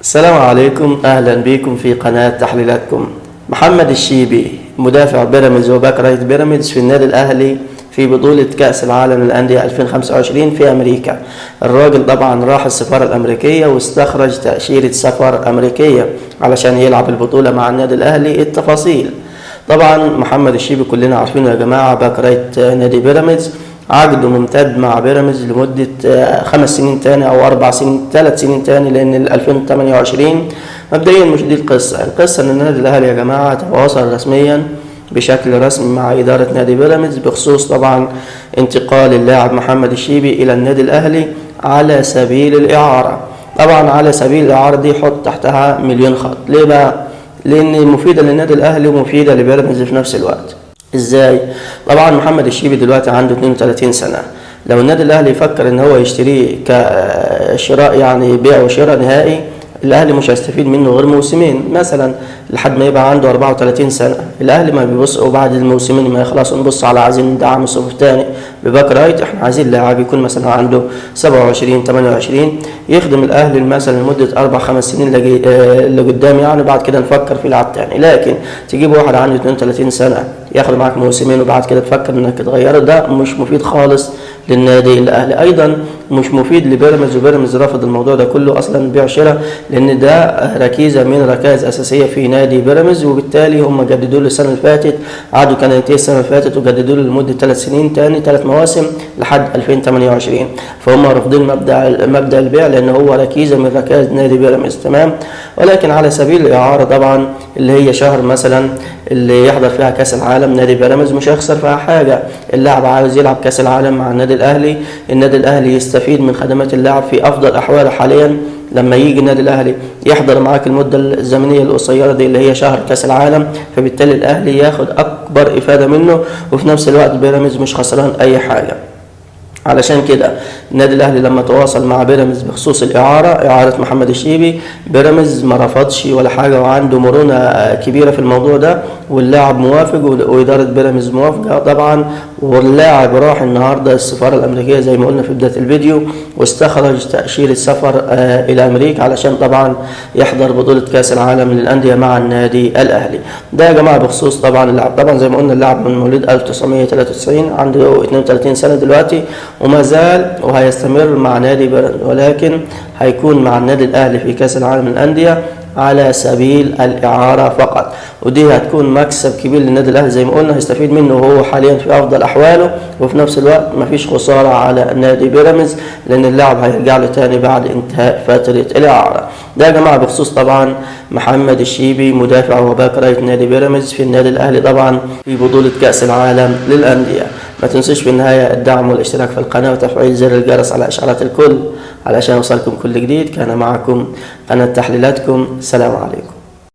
السلام عليكم، اهلا بكم في قناة تحليلاتكم. محمد الشيبي مدافع بيراميدز و back right بيراميدز في النادي الاهلي في بطولة كأس العالم للأندية 2025 في أمريكا. الراجل طبعا راح السفارة الأمريكية واستخرج تأشيرة سفر أمريكية علشان يلعب البطولة مع النادي الأهلي. التفاصيل طبعا محمد الشيبي كلنا عارفينه يا جماعة، back right نادي بيراميدز، عقده ممتد مع بيراميدز لمدة 5 سنين تاني أو 4 سنين، 3 سنين تاني، لأن ال 2028. مبدئيا مش دي القصة، القصة إن النادي الأهلي يا جماعة تواصل رسميا بشكل رسمي مع إدارة نادي بيراميدز بخصوص طبعا انتقال اللاعب محمد الشيبي إلى النادي الأهلي على سبيل الإعارة. طبعا على سبيل الإعارة دي حط تحتها مليون خط. ليه بقى؟ لأن مفيدة للنادي الأهلي ومفيدة لبيراميدز في نفس الوقت. ازاي؟ طبعا محمد الشيبي دلوقتي عنده 32 سنة. لو النادي الاهلي يفكر ان هو يشتريه كشراء، يعني بيع وشراء نهائي، الاهلي مش هيستفيد منه غير موسمين مثلا لحد ما يبقى عنده 34 سنة. الاهلي ما بيبص، وبعد الموسمين ما يخلصوا نبص على عايزين ندعم الصف الثاني ب back right. احنا عايزين لاعب يكون مثلا عنده 27 28 يخدم الاهلي مثلا لمدة 4 5 سنين لقدام يعني، بعد كده نفكر في لاعب تاني. لكن تجيب واحد عنده 32 سنة ياخد معاك موسمين وبعد كده تفكر انك تغيره، ده مش مفيد خالص للنادي الاهلي، ايضا مش مفيد لبيراميدز، وبيراميدز رافض الموضوع ده كله اصلا بيع شراء، لان ده ركيزة من ركائز اساسية في نادي بيراميدز، وبالتالي هم جددوا له السنة اللي فاتت، عقده كان ينتهي السنة اللي فاتت وجددوا له لمدة 3 سنين تاني، 3 مواسم لحد 2028. فهم رافضين مبدا البيع لان هو ركيزة من ركائز نادي بيراميدز، تمام. ولكن على سبيل الاعارة طبعا اللي هي شهر مثلا اللي يحضر فيها كاس العالم، نادي بيراميدز مش هيخسر فيها حاجة. اللاعب عاوز يلعب كاس العالم مع النادي الاهلي، النادي الاهلي يستفيد من خدمات اللاعب في افضل احواله حاليا. لما يجي النادي الاهلي يحضر معاك المدة الزمنية القصيرة دي اللي هي شهر كاس العالم، فبالتالي الاهلي ياخد اكبر افاده منه، وفي نفس الوقت بيراميدز مش خسران اي حاجة. علشان كده النادي الاهلي لما تواصل مع بيراميدز بخصوص الاعارة، اعاره محمد الشيبي، بيراميدز ما رفضش ولا حاجة وعنده مرونة كبيرة في الموضوع ده، واللاعب موافق واداره بيراميدز موافقة طبعا. واللاعب راح النهارده السفارة الامريكية زي ما قلنا في بداية الفيديو واستخرج تاشيرة سفر الى امريكا علشان طبعا يحضر بطوله كاس العالم للاندية مع النادي الاهلي. ده يا جماعة بخصوص طبعا اللاعب. طبعا زي ما قلنا اللاعب من مواليد 1993، عنده 32 سنة دلوقتي، وما زال وهيستمر مع نادي بيراميدز، ولكن هيكون مع النادي الاهلي في كاس العالم للاندية على سبيل الإعارة فقط، ودي هتكون مكسب كبير للنادي الأهلي زي ما قلنا، هيستفيد منه وهو حاليا في أفضل أحواله، وفي نفس الوقت مفيش خسارة على نادي بيراميدز لأن اللاعب هيرجع له تاني بعد انتهاء فترة الإعارة. ده يا جماعة بخصوص طبعا محمد الشيبي مدافع و back right نادي بيراميدز في النادي الأهلي طبعا في بطولة كأس العالم للأندية. ما تنسوش في النهاية الدعم والاشتراك في القناة وتفعيل زر الجرس على إشعارات الكل علشان يوصلكم كل جديد. كان معكم قناة تحليلاتكم، سلام عليكم.